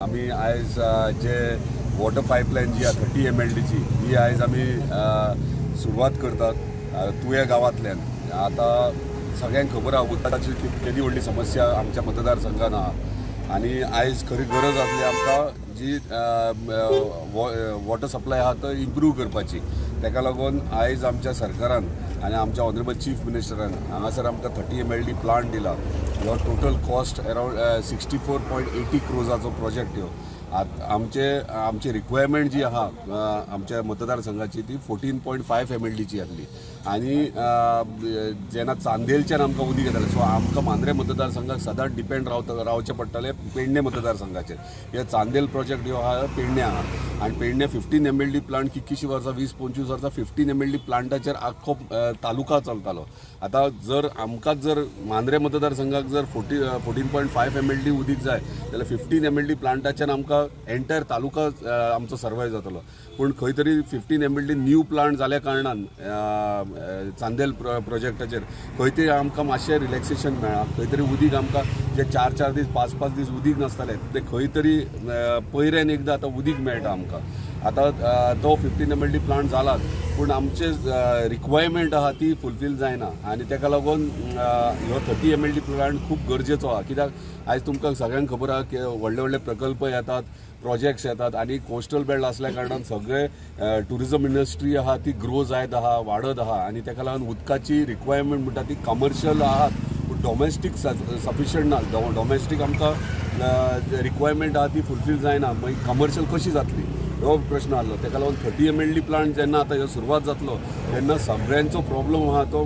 आमी आयज जे water pipeline जी आहा 30 MLDची ही आयज आमी सुरवात करतात तुया गांवांतल्यान. आतां सगळ्यांक खबर आहा उदकाची केदी व्हडली समस्या आमच्या मतदारसंघान आहा आनी आयज खरी गरज आसली आमकां जी वॉटर सप्लाय आहा तो इम्प्रूव करपाची. ताका लागून आयज आमच्या सरकारान आनी आमच्या ऑनरेबल चीफ मिनिस्टरान हांगासर आमकां 30 MLD plant दिला. ह्यो टोटल कॉस्ट अरावंड 64.80 क्रोजाचो प्रोजेक्ट ह्यो. आमचे आमची रिक्वायरमेंट जी आहा आमच्या मतदारसंघाची ती 14.5 MLDची आसली आनी जेन्ना चांदेलच्यान आमकां उदीक येतालें, सो आमकां मांद्रे मतदारसंघाक सदांच डिपेंड रावचें पडटालें पेडणे मतदारसंघाचेर. हे चांदेल प्रोजेक्ट ह्यो आहा पेडणे आहा आनी पेडणे 15 MLD plant कितकीशीं वर्सां 20-25 वर्सां 15 MLD प्लांटाचेर आख्खो तालुका चलतालो. आतां जर आमकांच जर मांद्रे मतदारसंघाक जर 14.5 MLD उदीक जाय जाल्यार 15 MLD प्लांटाच्यान आमकां एंटायर तालुका आमचो सर्वायव जातलो. पूण खंय तरी 15 MLD new plant जाल्या कारणान चांदेल प्रोजेक्टाचेर खंय तरी आमकां मातशें रिलॅक्सेशन मेळ्ळां. खंय तरी उदीक आमकां जे 4-4 दीस 5-5 दीस उदीक नासतालें तें खंय तरी पयऱ्यान एकदां आतां उदीक मेळटा आमकां. आतां तो 15 MLD plant जालात पूण आमचे रिक्वायरमेंट आहा ती फुलफील जायना आनी ताका लागून ह्यो 30 MLD plant खूब गरजेचो आहा. कित्याक आयज तुमकां सगळ्यांक खबर आहा की व्हडले व्हडले प्रकल्प येतात, प्रोजेक्ट्स येतात आनी कोस्टल बेल्ट आसल्या कारणान सगळे ट्युरिजम इंडस्ट्री आहा ती ग्रो जायत आहा, वाडत आहा आनी ताका लागून उदकाची रिक्वायरमेंट म्हणटा ती कमर्शियल आहात पूण डॉमेस्टीक सफिशियंट ना. डॉमेस्टीक आमकां रिक्वायरमेंट आहा ती फुलफील जायना, मागीर कमर्शियल कशी जातली हो प्रश्न आहलो. ताका लागून 30 MLD plant जेन्ना आतां ह्यो सुरवात जातलो तेन्ना सगळ्यांचो प्रॉब्लम आहा तो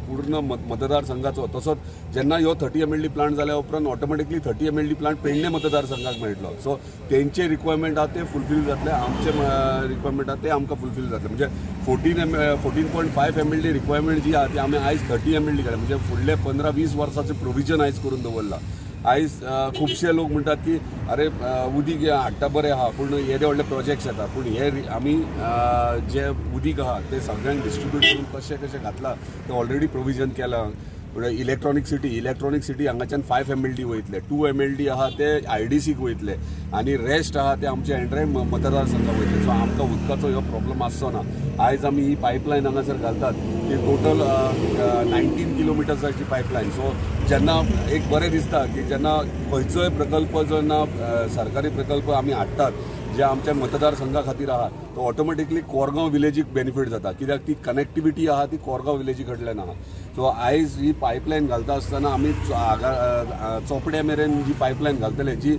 पूर्ण मतदारसंघाचो. तसोच जेन्ना ह्यो 30 MLD plant जाल्या उपरांत ऑटोमॅटिकली 30 MLD plant Pedne मतदारसंघाक मेळटलो. सो तेंचे रिक्वायरमेंट आहा ते फुलफील जातले, आमचे रिक्वायरमेंट आहा ते आमकां फुलफील जातले. म्हणजे 14.5 MLD requirement जी आहा ती आमी आयज 30 MLD केल्या, म्हणजे फुडले 15-20 वर्साचें प्रोविजन आयज करून दवरलां. आयज खुबशे लोक म्हणटात की अरे उदीक हाडटा बरें आहा पूण येदे व्हडले प्रोजेक्ट्स येता, पूण हे आमी जे उदीक आहा ते सगळ्यांक डिस्ट्रिब्यूट करून कशें कशें घातलां तें ऑलरेडी प्रोविजन केलां. इलेक्ट्रॉनीक सिटी हांगाच्यान 5 MLD वयतले, 2 MLD आहा ते IDCक वयतले आनी रेस्ट आहा ते आमचे एंटायर मतदारसंघाक वयतले. सो आमकां उदकाचो ह्यो प्रॉब्लम आसचो ना. आयज आमी ही पायपलायन हांगासर घालतात ती टोटल 19 किलोमिटर्साची पायपलायन. सो जेन्ना एक बरें दिसता की जेन्ना खंयचोय प्रकल्प जेन्ना सरकारी प्रकल्प आमी हाडटात जे आमच्या मतदारसंघा खातीर आहा तो ऑटोमॅटिकली कोरगांव विलेजीक बेनिफीट जाता, कित्याक ती कनेक्टिविटी आहा ती कोरगांव विलेजी कडल्यान आहा. सो आयज ही पायपलायन घालता आसतना आमी चोपड्या मेरेन जी पायपलायन घालतले, जी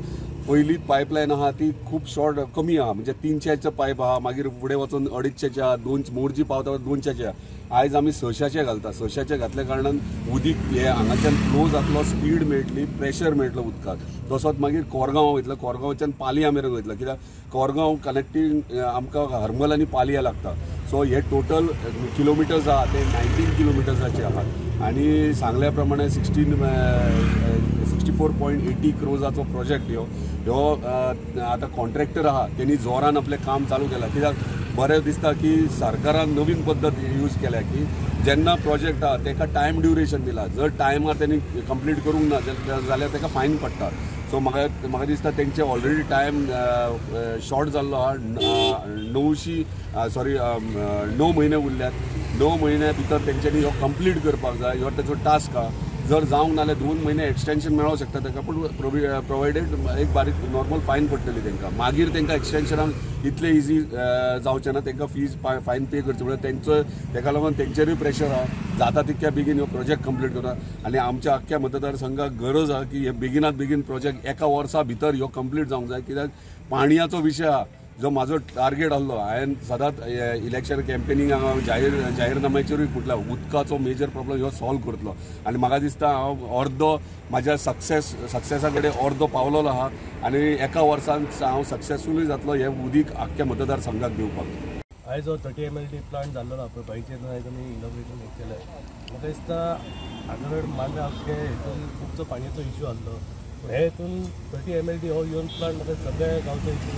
पयली पायपलायन आहा ती खूब शॉर्ट कमी आहा, म्हणजे 300 पायप आहा, मागीर फुडें वचून 250 आहा, मोरजी पावता 200 आहा. आयज आमी 600 घालता. 600 घातल्या कारणान उदीक हे हांगाच्यान फ्लो जातलो, स्पीड मेळटली, प्रेशर मेळटलो उदकाक. तसोच मागीर कोरगांव वयतलो, कोरगांवच्यान पालया मेरेन वयतलो, कित्याक कोरगांव कनेक्टींग आमकां हरमल आनी पालया लागता. सो हे टोटल किलोमिटर्स आहा ते 19 किलोमिटर्साचे आहात आनी सांगल्या प्रमाणे 64.80 क्रोजाचो प्रोजेक्ट ह्यो ह्यो आतां कॉन्ट्रॅक्टर आहा तेणी जोरान आपलें काम चालू केलां. कित्याक बरें दिसता की सरकारान नवीन पद्दत यूज केल्या की जेन्ना प्रोजेक्ट आहा तेका टायम ड्युरेशन दिला, जर टायमार तेणी कंप्लीट करूंक ना जाल्यार तेका फायन पडटा. सो म्हाका दिसता तेंचे ऑलरेडी टायम शॉर्ट जाल्लो आहा. 9 म्हयने उरल्यात. 9 म्हयन्या भितर तेंच्यांनी ह्यो कंप्लीट करपाक जाय, ह्यो तेचो टास्क आहा. जर जावंक ना जाल्यार 2 म्हयने एक्सटेंशन मेळोंक शकता ताका, पूण प्रोवायडेड एक बारीक नॉर्मल फायन पडटली तांकां. मागीर तांकां एक्सटेंशनाक इतलें इजी जावचें ना, तांकां फीज फायन पे करचें पडटा. तेंचो ताका लागून तेंचेरूय प्रेशर आहा, जाता तितक्या बेगीन ह्यो प्रोजेक्ट कंप्लीट करता. आनी आमच्या आख्ख्या मतदारसंघाक गरज आहा की हे बेगिनात बेगीन प्रोजेक्ट एका वर्सा भितर ह्यो कंप्लीट जावंक जाय, कित्याक पाणयाचो विशय आहा जो म्हाजो टार्गेट आहलो. हांवें सदांच इलेक्शन कॅम्पेनिंग हांव जाहीरनाम्याचेरूय म्हटलां उदकाचो मेजर प्रॉब्लम ह्यो सॉल्व करतलो आनी म्हाका दिसता हांव अर्दो म्हाज्या सक्सेसा कडेन अर्दो पावलोलो आहा आनी एका वर्सान हांव सक्सेसफुलूय जातलो हें उदीक आख्ख्या मतदारसंघाक दिवपाक. आयज हो 30 MLD plant जाल्लो ना पळय बाईचेर आयज आमी इनॉग्रेशन हें केलें. म्हाका दिसता हांगा मांद्रे आख्खे हितून खुबसो पाणयेचो इश्यू आहलो, पूण हे हितून 30 MLD हो येवन प्लांट म्हाका सगळ्या गांवचो इश्यू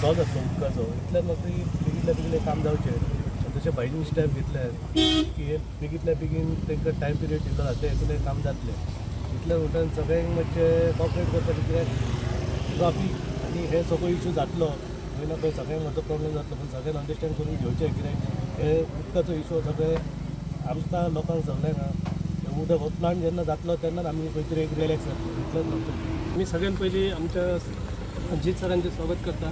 सॉल्व जातलो उदकाचो. इतल्यान म्हाका बेगींतल्या बेगीन काम जावचें. तशें भायनी स्टेप घेतले की हे बेगींतल्या बेगीन तांकां टायम पिरियड दिल्लो आसा ते हितून काम जातलें. इतल्या म्हणटान सगळ्यांक मातशें कॉपरेट करपाचें, कित्याक ट्राफीक आनी हे सगळो इशू जातलो खंय ना खंय सगळ्यांक म्हजो प्रॉब्लेम जातलो, पण सगळ्यांक अंडरस्टँड करून घेवचें कित्याक हे उदकाचो इशू सगळे आमकां लोकांक सगळ्यांक उदक हो प्लांट जेन्ना जातलो तेन्नाच आमी खंय तरी एक रिलॅक्स जातलो इतलेंच म्हणटा. मी सगळ्यात पयलीं आमच्या अजित सरांचें स्वागत करता.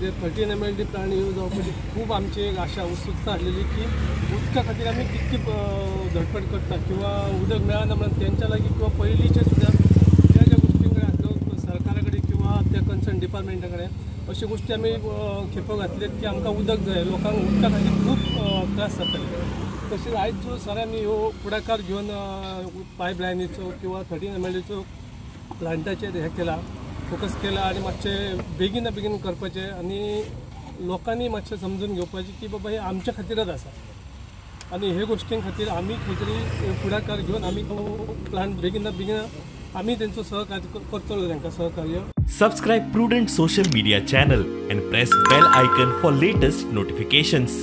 ते 13 MLD plant येवन जावपाची खूब आमची एक आशा उत्सुकता आसलेली की उदका खातीर आमी कितकी धडपड करता किंवा उदक मेळना म्हणून तेंच्या लागीं किंवा पयलींचे सुद्दां ज्या ज्या गोश्टीं कडेन आसलो सरकारा कडेन किंवा त्या कन्सर्न डिपार्टमेंटा कडेन अश्यो गोश्टी आमी खेपो घातल्यात की आमकां उदक जाय, लोकांक उदका खातीर खूब त्रास जाताले. तशेंच आयज जो सरांनी ह्यो फुडाकार घेवन पायपलायनीचो किंवा 13 MLDचो प्लांटाचेर हें केला, फोकस केला आनी मातशें बेगीना बेगीन करपाचें आनी लोकांनी मातशें समजून घेवपाचें की बाबा हें आमच्या खातीरच आसा आनी हे गोश्टी खातीर आमी खंय तरी फुडाकार घेवन आमी तो प्लांट बेगीना बेगीन आमी तेंचो सहकार्य करतलो, तांकां सहकार्य. Subscribe Prudent social media channel and press bell icon for latest notifications.